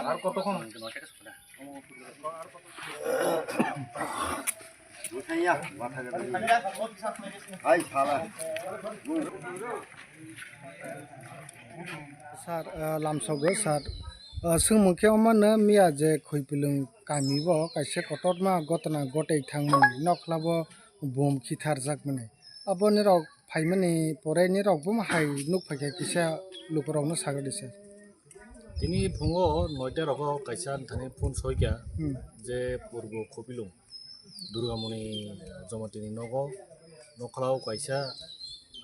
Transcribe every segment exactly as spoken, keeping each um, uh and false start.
Ar kotokon? Sir, ah, lamsogo sir, ah, swngmung khe omo no miya je Khoipilung kami o kaisa kotorma gotna gotwi thangmani nokla o bum khitharjakmani, aboni rok phaimani pore nirok bomo hai nukphaikha kisa lukurokno sagadi sir. Tini phungo noita rogo kaisa ani thani phone soikha Hmm. je Purbo Khopilung Durgamoni Jomatini nogo nokhlao kaisa,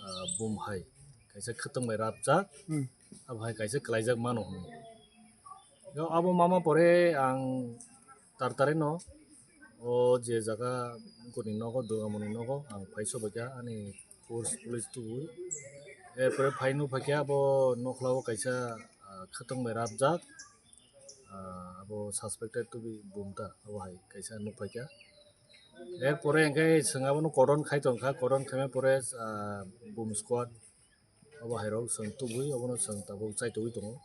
ah, bum hai kaisa khwtwng bai rapjak Hmm. abo hai kaisa kwlaijak mano hwnwi. Yo abo mama pore ang tartare no o je jaga goni nogo Durgamoni nogo ang phaisobaikha ani force police tubui. Erpore phai nukphaikha abo nokhlao kaisa, ah, khwtwng bai rapjak, ah, abo suspected to be bumta abo hai kaisa nukphaikha. Erpore hwnkhe chwng abono cordon khai tongkha, cordon khaima pore, ah, bum squad abo hairok chwng tubui obono chwng tabuk chaitugwi tongo.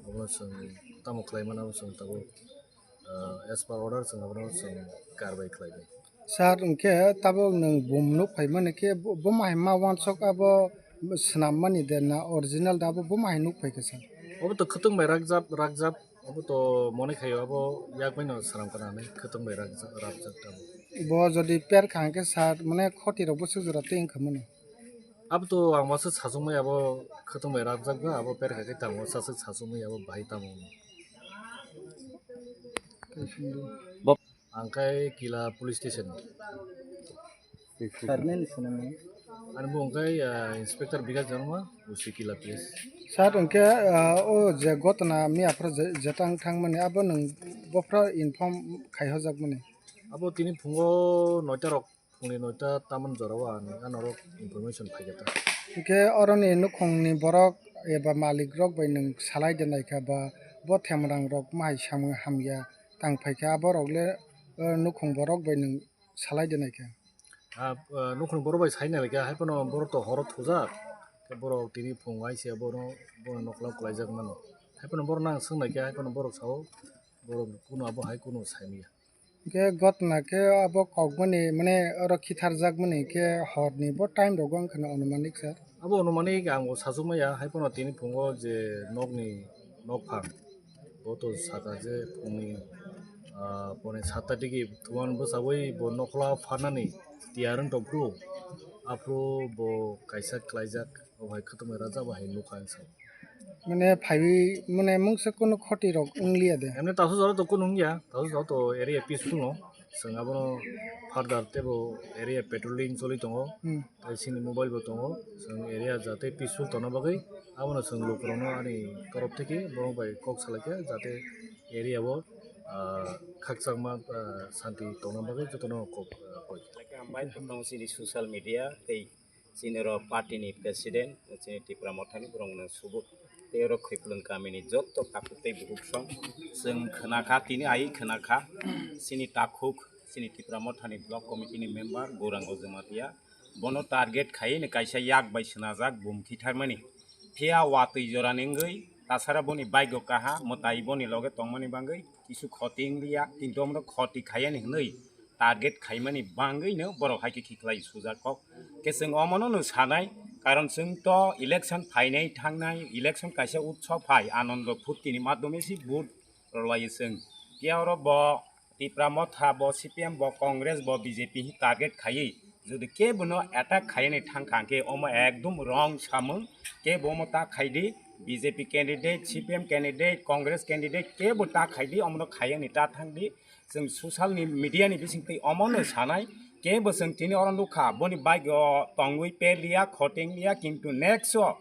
Obono chwng tamo khlai mano chwng tabuk, ah, as per order chwng abono chwng karbai khlainai. Sir, hwnkhe tabuk nwng bum nuk phaimani khe bo, bo mahai ma wansok abo swnammani de na original da abo bo mahai nuk phaikha sir? Obo to khwtwng bai rakjak, rakjak, obo to mone khaio abo yak baino swnam kana hinwi khwtwng bai rakjak, rakjak tabuk. Bo jodi per kha hwnkhe sir, mane khoti rok bwswk jora tei wngkha mani? Abo to ang masa sachukmai abo khwtwng bai rapjak ba abo per kha khe tamo sachuk sachukmai abo bahai tamo. Ang khai Kila police station. Sir, nini swnamwi? Ani bo hwnkhe, ah, Inspector Bikash Debbarma, O C Kila police. Sir, hwnkhe, ah, o je gotna miyaphro je, jetang thangmani abo nwng bophro inform khaihojakmani? Abo tini phungo noita rok, phungni noita tamani jorao ani anorok information phaikha ta. Hwnkhe oroni nukhungni borok eba malik rok bai nwng salai de naikha ba bo themrang rok mahai samung hamya tang phaikha abo rok le, eh, nukhung borok bai nwng salai de naikha. Ah, ah, nukhung borok bai sai naikha hai phano borok to horo thujak. Khe borok tini phung hai se bono, bono nokla kwlaijak mano. Hai phano borok nang swng naikha hai phano borok sao borok kunu abo hai kunu saimanya. Hwnkhe gotna khe abo kokmani, mane, oro khitharjakmani khe horni bo time rogo wngkha na, anumanik, sir? Abo anumanik ang bo sachukmaya, hai phano tini phungo je nokni nokphang, bo to sakha je phungni, Ah, pone sat ta digi thuan bwsabwi bo nokhla pharnani tiyar wng tongphuru. Aphuru bo kaisa khlaijak, o hai khwtwmwi rajak bo hai nukha ang sao. Mane phaiwi, mane mungsa kunu khoti rok wng liya de? Emne tasu jora to kunu wng ya, tasu jora to area peaceful no. Chwng abono further tebo area patrolling choli tongo. Hmm. Tai chini mobile bo tongo. Chwng area jate peaceful tongna bagwi abono chwng lukurokno ani torof theke borok bai kok salaikha jate area o, ah, khakchangma, ah, santi tongna bagwi jotono kok, ah, koi. Hambai tong chini social media tei chini oro party ni president, chini Tipra Mothani borokno subuk tei oro Khaiplwng kamini joto takhuk tei bukhuk song chwng khwnakha, tini ai khwnakha chini takhuk, chini Tipra Mothani block committee ni member Gourango Jamatia, bono target khaiwi ni kaisa yak bai swnajak bum khitharmani. Phiya watwi jora ni wngwi tasara boni bike o kaha mwtai boni loge tongmani bagwi kisu khoti wng liya, kintu omono khoti khaiya ni hwnwi target khaimani bagwi no borok hai khe khiklai sujak kok. Khe chwng omono no sanai, karon chwng to election phainai thangnai, election kaisa utsob hai, anondo phurti ni madhyome se vote rwlaiyo chwng. Phiya oro bo Tipra Motha, bo C P M, bo Congress, bo B J P hi target khaiwi jodi kebo no attack khaiyani thangkha hwnkhe omo ekdum wrong samung. Kebo omo ta khaidi, B J P candidate, C P M candidate, Congress candidate kebo ta khaidi, omono khaiyani ta thangdi. Chwng social ni media ni bisingtwi omono sanai, kebo chwng tini oro nukha, boni bike o tongwi per liya, khoting liya, kintu next o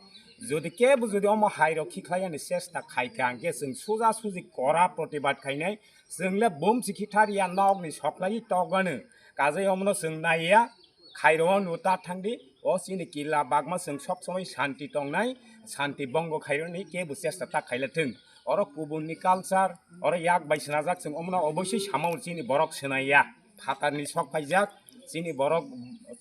jodi kebo jodi omo hai rok khikhlaiyani chesta khaikha hwnkhe chwng suja suji kora protibad khainai. Chwng le bumsi khithar ya, nok ni soklai tokgano. Kajai omono chwng nai ya, khairo no ta thangdi. O chini killa bagma chwng sob somoi shanti tongnai, shanti bongo khaironi kebo chesta ta khaila thung. Oro kubun ni culture, oro yak bai swnajak, chwng omono oboisoi sama o chini borok swnai ya. Phatar ni sok paijak, chini borok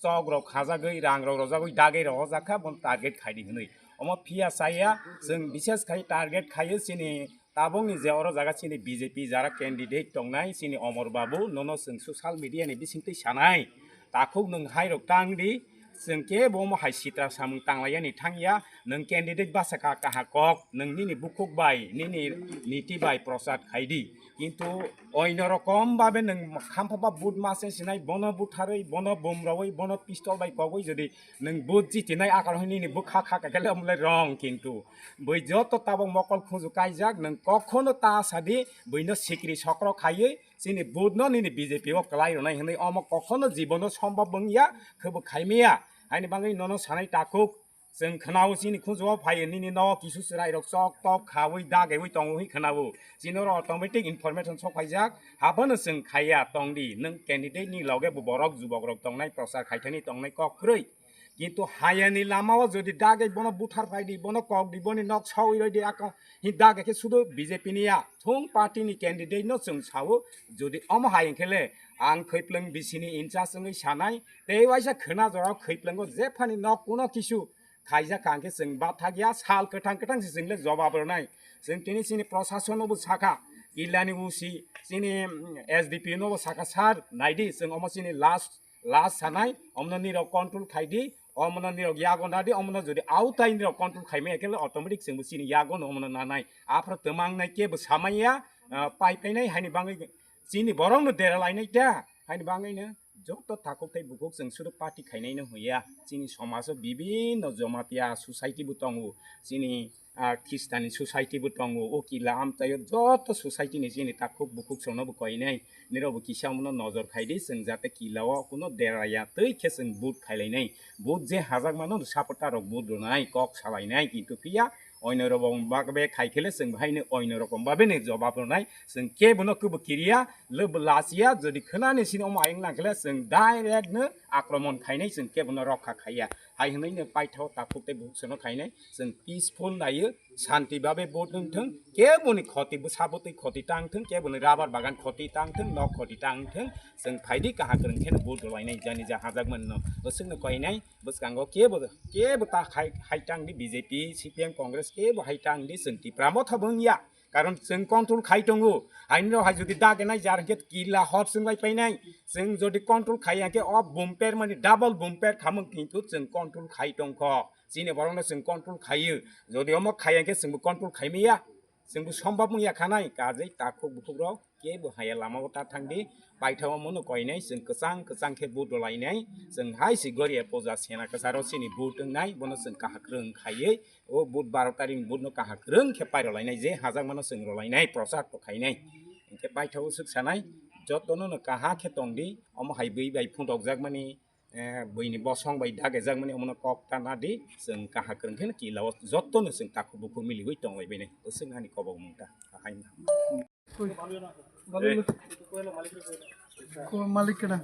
chok rok khajagwi, rang rok rojagwi, dagwi rok o jakha, bon target khaidi hwnwi. Omo phiya chaya, chwng bises khai target khaio chini Tabukni je oro jaga chini B J P jara candidate tongnai, chini Omor Babu, nono chwng social media ni bisingtwi sanai, takhuk nwng hai rok tang di, chwng kebo omo hai sitra samung tanglaiyani thangya, nwng candidate basa kha kaha kok, nwng nini bukhuk bai, nini niti bai prochar khai di. Kintu oino rokom babe nwng khamphaba vote mase sinai, bono butharwi, bono bumrawi, bono pistol bai kogwi jodi nwng vote jitinai, akar hwnwi nini bwkha kha kha khe le omo le wrong, kintu bui joto tabuk mokol khuju kaijak, nwng kokhono ta sadi buino sikri sokro khaiwi chini vote no nini B J P o kwlai rwnai hwnwi omo kokhono jibono sombhob wngya, khwbo khaimaya. Haini bagwi nono sanai takhuk, chwng khwnao chini khuju o phai nini no kisu chwrai rok chok tok khawi dagaiwi tongo hwnwi khwnao. Chini oro automatic information sok phaijak, habono chwng khaiya tongdi, nwng candidate ni loge bo borok jubok rok tongnai, prochar khaithani tongnai kok kwrwi. Kintu hayani lama o jodi dagwi bono buthar phai di, bono kok di, boni nok sawi roi di, ako hi dagwi khe sudo B J P ni ya thung party ni candidate no chwng sao, jodi omo hai hwnkhe le ang Khaiplwng B C ni in charge wngwi sanai, tei waisa khwna jora Khaiplwng o jephani nok kuno kisu khaijak kha hwnkhe chwng bathak ya, sal kwthang kwthang se chwng le jobab rwnai. Chwng tini chini prosason no bo sakha, killa ni O C, chini, mm, S D P no bo sakha, sir, naidi chwng omo chini last last sanai, omono nirok control khai di, omono nirok yago na di, omono jodi autai nirok control khai maya khe le automatic chwngbo chini yago no omono nanai. Aphro twmang nai kebo samaya, ah, pai painai haini bagwi chini borok no dera lainai ta, haini bagwi no joto takhuk tei bukhuk chwng sudo party khainai no huya. Chini somajo bibinno Jamatia society bo tongo, chini ah, Khristanni society bo tongo, o kila amchaio joto society ni chini takhuk bukhuk chwngno bo koinai, nirok bo kisa omono nojor khai di, chwng jate kila o kuno deraya twi khe chwng vote khailainai, vote je hajak mano supporter rok vote rwnai, kok salainai, kintu phiya oino rok bagbe khai khe le chwng bahai no oino rokom babe ni jobab rwnai, chwng kebo no kwbo kiriya, lebo lachiya, jodi khwnani sini omo ayang nang khe le chwng direct no akromon khainai, chwng kebo no rokha khaiya, hai hwnwi no paithao takhuk tei bukhuk chwngno khainai. Chwng peaceful naiyo, shanti babe vote wng thung, keboni khoti bwsa bwtwi khoti tang thung, keboni rabar bagan khoti tang thung, nok khoti tang thung, chwng phaidi kaham kwrwng kheno vote rwlainai, jani ja hajak manno. Bwswkno koinai, bwskango kebo, kebo ta hai, hai tang di B J P, C P M, Congress, kebo hai tang di, chwng Tipra Motha bo wngya. Karon chwng control khai tongo. Haino hai jodi dagenai jar hwnkhe kila hor chwng bai painai. Chwng jodi control khai hwnkhe o bumper mani double bumper khamung kintu chwng control khai tongkho. Chini borokno chwng control khaiyo. Jodi omo khaiya khe chwngbo control khaimaya. Chwngbo sombab wngya khanai, kajei takhuk bukhukrok kebo haya lamao ta thangdi, paithao mono koinai, chwng kwchang kwchang khe vote rwlainai, chwng hai se Goria puja sena kwcharo chini vote wngnai, bono chwng kahak rwng khaiwi, o vote baro tarikni vote no kahak rwng khe pairwlainai, je hajakmano chwng rwlainai, prochar to khainai. Hinkhe paithao swk sanai, jotono no kaha khe tongdi, omo hai bui bai phundokjakmani, eh, buini bosong bai dagejakmani omono kok ta nadi, chwng kaha kwrwng kheno kilao jotono chwng takhuk bukhuk miliwi tonglaibainai. Bwswk ani kobok mungta, ahai mungta. Koi. Ko malik kena.